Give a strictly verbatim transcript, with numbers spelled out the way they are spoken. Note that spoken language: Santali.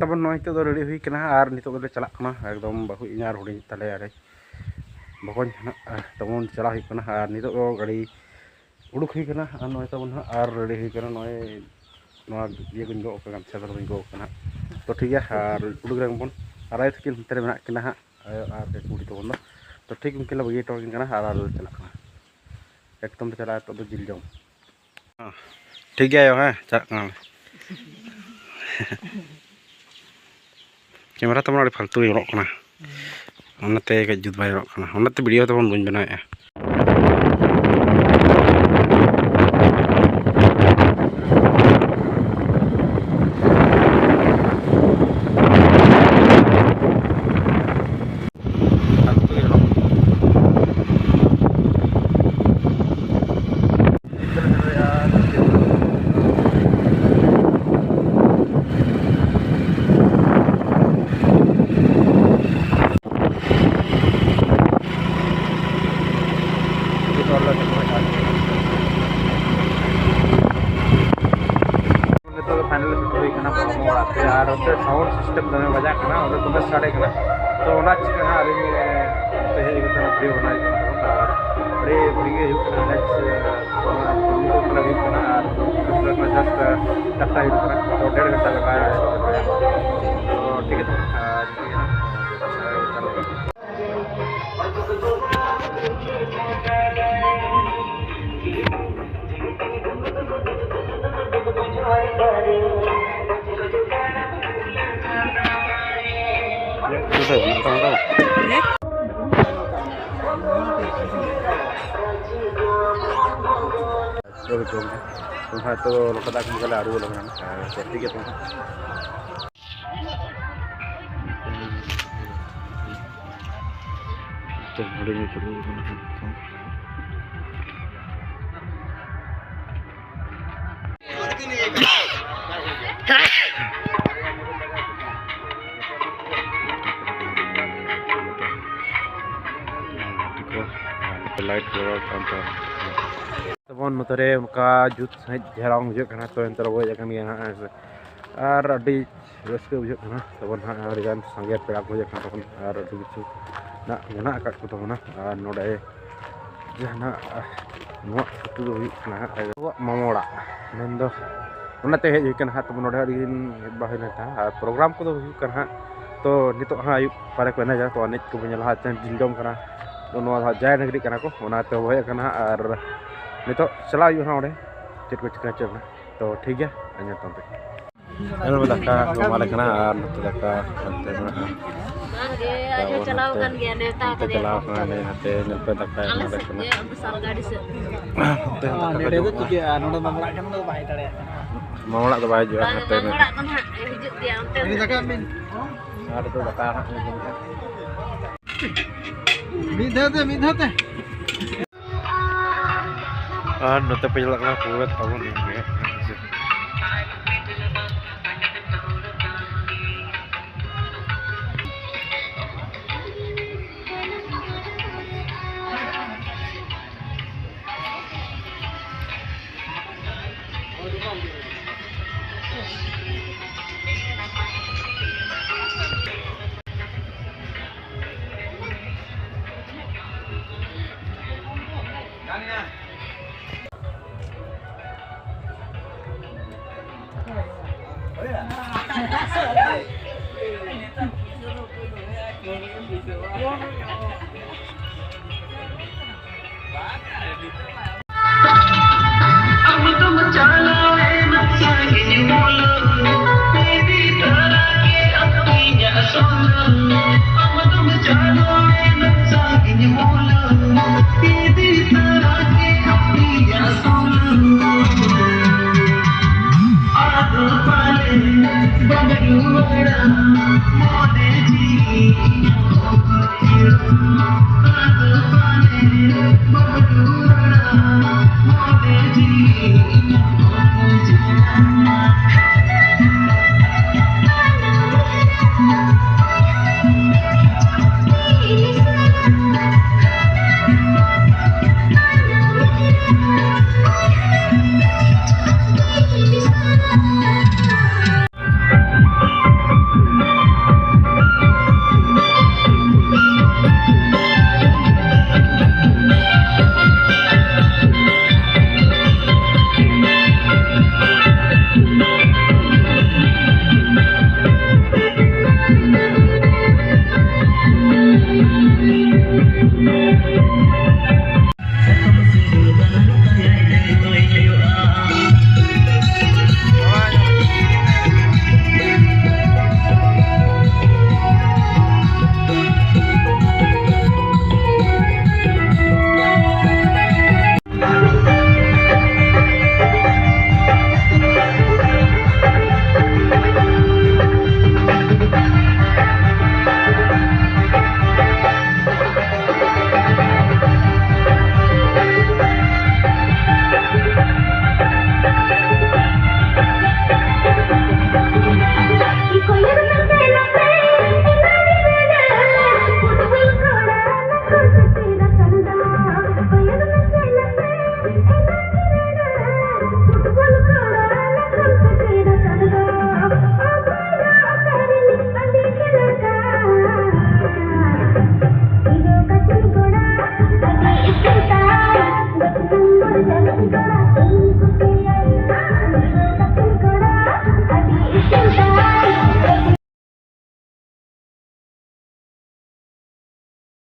ᱛᱟᱵᱚᱱ ᱱᱚᱜᱼᱚᱭ ᱱᱤᱛᱚᱜ ᱫᱚ ᱨᱮᱰᱤ ᱦᱩᱭ ᱠᱟᱱᱟ ᱟᱨ ᱱᱤᱛᱚᱜ ᱫᱚᱞᱮ ᱪᱟᱞᱟᱜ ᱠᱟᱱᱟ᱾ ᱮᱠᱫᱚᱢ ᱵᱟᱹᱦᱩ ᱤᱧ ᱟᱨ ᱦᱩᱰᱤᱧ ᱛᱟᱞᱮ ᱟᱨᱮ ᱵᱚᱠᱚᱧ ᱦᱟᱸᱜ, ᱛᱟᱵᱚᱱ ᱪᱟᱞᱟᱣ ᱦᱩᱭᱩᱜ ᱠᱟᱱᱟ᱾ ᱟᱨ ᱱᱤᱛᱚᱜ ᱫᱚ ᱜᱟᱹᱰᱤ ᱩᱰᱩᱠ ᱦᱩᱭ ᱠᱟᱱᱟ ᱟᱨ ᱱᱚᱜᱼᱚᱭ ᱛᱟᱵᱚᱱ ᱦᱟᱸᱜ ᱟᱨ ᱨᱮᱰᱤ ᱦᱩᱭ ᱠᱟᱱᱟ᱾ ᱱᱚᱜᱼᱚᱭ ᱱᱚᱣᱟ ᱤᱭᱟᱹ ᱠᱚᱧ ᱜᱚᱜ ᱠᱟᱜᱼᱟ, ᱜᱟᱢᱪᱷᱟ ᱫᱚ ᱵᱟᱹᱧ ᱜᱚᱜ ᱠᱟᱱᱟ᱾ ᱛᱚ ᱴᱷᱤᱠ ᱜᱮᱭᱟ, ᱟᱨ ᱩᱰᱩᱠ ᱞᱮᱱ ᱵᱚᱱ᱾ ᱟᱨ ᱟᱭᱳ ᱛᱟᱹᱠᱤᱱ ᱦᱟᱱᱛᱮ ᱨᱮ ᱢᱮᱱᱟᱜ ᱠᱤᱱᱟ ᱦᱟᱸᱜ, ᱟᱭᱳ ᱟᱨ ᱠᱟᱹᱠᱤ ᱵᱩᱰᱷᱤ ᱛᱟᱵᱚᱱ ᱫᱚ᱾ ᱛᱚ ᱴᱷᱤᱠ ᱩᱱᱠᱤᱱ ᱞᱮ ᱵᱟᱹᱜᱤ ᱦᱚᱴᱚ ᱟᱹᱠᱤᱱ ᱠᱟᱱᱟ ᱟᱨ ᱟᱞᱮ ᱞᱮ ᱪᱟᱞᱟᱜ ᱠᱟᱱᱟ᱾ ᱮᱠᱫᱚᱢ ᱞᱮ ᱪᱟᱞᱟᱜᱼᱟ ᱱᱤᱛᱚᱜ ᱫᱚ ᱡᱤᱞ ᱡᱚᱢ᱾ ᱴᱷᱤᱠ ᱜᱮᱭᱟ ᱟᱭᱳ, ᱦᱮᱸ, ᱪᱟᱞᱟᱜ ᱠᱟᱱᱟᱞᱮ᱾ ᱠᱮᱢᱮᱨᱟ ᱛᱟᱵᱚᱱ ᱟᱹᱰᱤ ᱯᱷᱟᱞᱛᱩ ᱧᱮᱞᱚᱜ ᱠᱟᱱᱟ, ᱚᱱᱟᱛᱮ ᱠᱟᱹᱡ ᱡᱩᱛ ᱵᱟᱭ ᱧᱮᱞᱚᱜ ᱠᱟᱱᱟ, ᱚᱱᱟᱛᱮ ᱵᱷᱤᱰᱤᱭᱳ ᱛᱟᱵᱚᱱ ᱵᱟᱹᱧ ᱵᱮᱱᱟᱣᱮᱫᱼᱟ᱾ ᱱᱤᱛᱚᱜ ᱫᱚ ᱯᱷᱟᱭᱱᱟᱞ ᱥᱮᱴᱮᱨ ᱦᱩᱭ ᱠᱟᱱᱟ ᱵᱟᱹᱦᱩ ᱚᱲᱟᱜ ᱛᱮ, ᱟᱨ ᱚᱱᱛᱮ ᱥᱟᱣᱩᱱᱰ ᱥᱤᱥᱴᱮᱢ ᱫᱚᱢᱮ ᱵᱟᱡᱟᱜ ᱠᱟᱱᱟ, ᱚᱸᱰᱮ ᱫᱚᱢᱮ ᱥᱟᱰᱮ ᱠᱟᱱᱟ᱾ ᱛᱚ ᱚᱱᱟ ᱪᱤᱠᱟᱹ ᱦᱟᱸᱜ ᱟᱹᱞᱤᱧ, ᱮ, ᱚᱱᱛᱮ ᱦᱮᱡ ᱠᱟᱛᱮ ᱚᱱᱟ ᱵᱷᱤᱰᱤᱭᱳ ᱵᱮᱱᱟᱣ ᱦᱩᱭᱩᱜ ᱠᱟᱱᱟ᱾ ᱟᱨ ᱟᱹᱰᱤ ᱵᱷᱟᱹᱜᱤ ᱜᱮ ᱦᱩᱭᱩᱜ ᱠᱟᱱᱟ, ᱱᱮᱠᱥᱴ, ᱮ, ᱚᱱᱟ ᱠᱟᱹᱢᱤ ᱠᱚ ᱯᱩᱨᱟᱹ ᱦᱩᱭᱩᱜ ᱠᱟᱱᱟ᱾ ᱟᱨ ᱡᱟᱥᱴ ᱰᱟᱠᱛᱟᱨ ᱦᱩᱭᱩᱜ ᱠᱟᱱᱟ, ᱛᱚ ᱰᱮᱲ ᱜᱷᱚᱱᱴᱟ ᱞᱟᱜᱟᱜᱼᱟ᱾ ᱛᱚ ᱴᱷᱤᱠ ᱟᱪᱷᱮ, ᱟᱨ ᱴᱷᱤᱠ ᱜᱮᱭᱟ, ᱪᱟᱞᱟᱜ ᱠᱟᱱᱟ᱾ ᱛᱚ ᱦᱟᱸᱜ ᱛᱚ ᱞᱚᱴᱟ ᱫᱟᱜ ᱠᱚ ᱵᱟᱞᱮ ᱟᱹᱨᱩ ᱵᱚᱞᱚ ᱠᱟᱱᱟ᱾ ᱟᱨ ᱛᱚ ᱴᱷᱤᱠ ᱜᱮᱭᱟ ᱛᱚ᱾ ᱛᱚ ᱦᱩᱰᱤᱧ ᱧᱚᱜ ᱪᱟᱹᱞᱩ ᱠᱟᱱᱟ ᱦᱟᱸᱜ᱾ ᱞᱟᱭᱤᱴ ᱠᱚ ᱛᱟᱵᱚᱱ ᱱᱚᱛᱮ ᱨᱮ ᱚᱱᱠᱟ ᱡᱩᱛ ᱥᱟᱺᱦᱤᱡ ᱪᱮᱦᱨᱟ ᱵᱟᱝ ᱵᱩᱡᱷᱟᱹᱜ ᱠᱟᱱᱟ, ᱛᱚ ᱮᱱᱛᱮ ᱨᱮᱦᱚᱸ ᱦᱮᱡ ᱟᱠᱟᱱ ᱜᱮᱭᱟ ᱦᱟᱸᱜ, ᱦᱮᱸ ᱥᱮ᱾ ᱟᱨ ᱟᱹᱰᱤ ᱨᱟᱹᱥᱠᱟᱹ ᱵᱩᱡᱷᱟᱹᱜ ᱠᱟᱱᱟ ᱛᱟᱵᱚᱱ ᱦᱟᱸᱜ, ᱟᱹᱰᱤᱜᱟᱱ ᱥᱟᱸᱜᱮ ᱯᱮᱲᱟ ᱠᱚ ᱦᱮᱡ ᱟᱠᱟᱱ ᱛᱟᱵᱚᱱᱟ ᱟᱨ ᱟᱹᱰᱤ ᱠᱤᱪᱷᱩ ᱱᱟᱜ ᱢᱮᱱᱟᱜ ᱟᱠᱟᱫ ᱠᱚ ᱛᱟᱵᱚᱱᱟ᱾ ᱟᱨ ᱱᱚᱰᱮ ᱡᱟᱦᱟᱱᱟᱜ ᱱᱚᱣᱟ ᱟᱹᱛᱩ ᱫᱚ ᱦᱩᱭᱩᱜ ᱠᱟᱱᱟ ᱦᱟᱸᱜ ᱟᱵᱚᱣᱟᱜ ᱢᱟᱢᱚ ᱚᱲᱟᱜ, ᱢᱮᱱᱫᱚ ᱚᱱᱟᱛᱮ ᱦᱮᱡ ᱦᱩᱭ ᱠᱟᱱᱟ ᱦᱟᱸᱜ᱾ ᱛᱚᱵᱮ ᱱᱚᱰᱮ ᱟᱹᱰᱤ ᱫᱤᱱ ᱦᱮᱡ ᱵᱟᱝ ᱦᱩᱭ ᱞᱮᱱ ᱛᱟᱦᱮᱸᱫ᱾ ᱟᱨ ᱯᱨᱳᱜᱨᱟᱢ ᱠᱚᱫᱚ ᱦᱩᱭᱩᱜ ᱠᱟᱱᱟ ᱦᱟᱸᱜ, ᱛᱚ ᱱᱤᱛᱚᱜ ᱦᱟᱸᱜ ᱟᱹᱭᱩᱵ ᱯᱟᱨᱮ ᱠᱚ ᱮᱱᱮᱡᱟ, ᱛᱚ ᱮᱱᱮᱡ ᱠᱚᱵᱚᱱ ᱧᱮᱞᱟ ᱦᱟᱸᱜ, ᱛᱮᱦᱮᱧ ᱡᱤᱞ ᱡᱚᱢ ᱠᱟᱱᱟ᱾ ᱛᱚ ᱱᱚᱣᱟ ᱫᱚ ᱦᱟᱸᱜ ᱡᱟᱭ ᱱᱟᱜᱽᱨᱤ ᱠᱟᱱᱟ ᱠᱚ, ᱚᱱᱟᱛᱮ ᱦᱚᱦᱚᱭᱮᱫ ᱠᱟᱱᱟ ᱦᱟᱸᱜ᱾ ᱟᱨ ᱱᱤᱛᱚᱜ ᱪᱟᱞᱟᱣ ᱦᱩᱭᱩᱜᱼᱟ ᱦᱟᱸᱜ ᱚᱸᱰᱮ, ᱪᱮᱫ ᱠᱚ ᱪᱤᱠᱟᱹ ᱦᱚᱪᱚ ᱠᱟᱱᱟ᱾ ᱛᱚ ᱴᱷᱤᱠ ᱜᱮᱭᱟ, ᱧᱮᱞ ᱛᱟᱢ ᱯᱮ᱾ ᱧᱮᱞ ᱢᱮ, ᱫᱟᱠᱟ ᱠᱚ ᱮᱢᱟᱞᱮ ᱠᱟᱱᱟ ᱟᱨ ᱱᱚᱛᱮ ᱫᱟᱠᱟ ᱦᱟᱱᱛᱮ ᱢᱮᱱᱟᱜᱼᱟ᱾ ᱵᱟᱝᱜᱮ, ᱟᱡ ᱦᱚᱸ ᱪᱟᱞᱟᱣ ᱟᱠᱟᱱ ᱜᱮᱭᱟ, ᱱᱮᱣᱛᱟ ᱟᱠᱟᱫᱮᱭᱟ ᱠᱚ᱾ ᱪᱟᱞᱟᱣ ᱠᱟᱱᱟ ᱱᱮ ᱦᱟᱱᱛᱮ, ᱧᱮᱞ ᱯᱮ, ᱫᱟᱠᱟ ᱟᱞᱮ ᱮᱢᱟᱞᱮ ᱥᱮᱫ ᱠᱟᱱᱟ᱾ ᱜᱮ, ᱵᱤᱥᱟᱞ ᱜᱟᱹᱰᱤ ᱥᱮᱫ᱾ ᱦᱟᱱᱛᱮ ᱦᱚᱸ ᱫᱟᱠᱟ ᱠᱚ ᱱᱚᱰᱮ ᱫᱚ ᱡᱚᱢᱚᱜᱼᱟ᱾ ᱪᱤᱠᱟᱹᱜᱼᱟ? ᱱᱚᱰᱮ ᱢᱟᱢᱚ ᱚᱲᱟᱜ ᱠᱷᱟᱱ ᱫᱚ ᱵᱟᱭ ᱫᱟᱲᱮᱭᱟᱜ ᱠᱟᱱᱟ᱾ ᱢᱟᱢᱚ ᱚᱲᱟᱜ ᱫᱚ ᱵᱟᱭ ᱦᱤᱡᱩᱜᱼᱟ, ᱵᱟᱝ, ᱦᱟᱱᱛᱮ ᱢᱟᱢᱚ ᱨᱮ᱾ ᱚᱲᱟᱜ ᱫᱚ ᱱᱟᱦᱟᱜ ᱦᱤᱡᱩᱜ ᱜᱮᱭᱟ ᱚᱱᱛᱮ ᱩᱱᱤ ᱫᱚ᱾ ᱫᱟᱠᱟ ᱮᱢ ᱟᱨ ᱱᱤᱛᱚᱜ ᱫᱟᱠᱟ ᱦᱟᱸᱜ ᱡᱚᱢ ᱠᱟᱜᱼᱟ᱾ ᱢᱤᱫ ᱫᱷᱟᱣ ᱛᱮ, ᱢᱤᱫ ᱫᱷᱟᱣ ᱛᱮ᱾ ᱟᱨ ᱱᱚᱛᱮ ᱯᱮ ᱪᱟᱞᱟᱜ ᱠᱟᱱᱟ ᱯᱩᱨᱟᱹ ᱛᱟᱵᱚᱱ ᱜᱮ᱾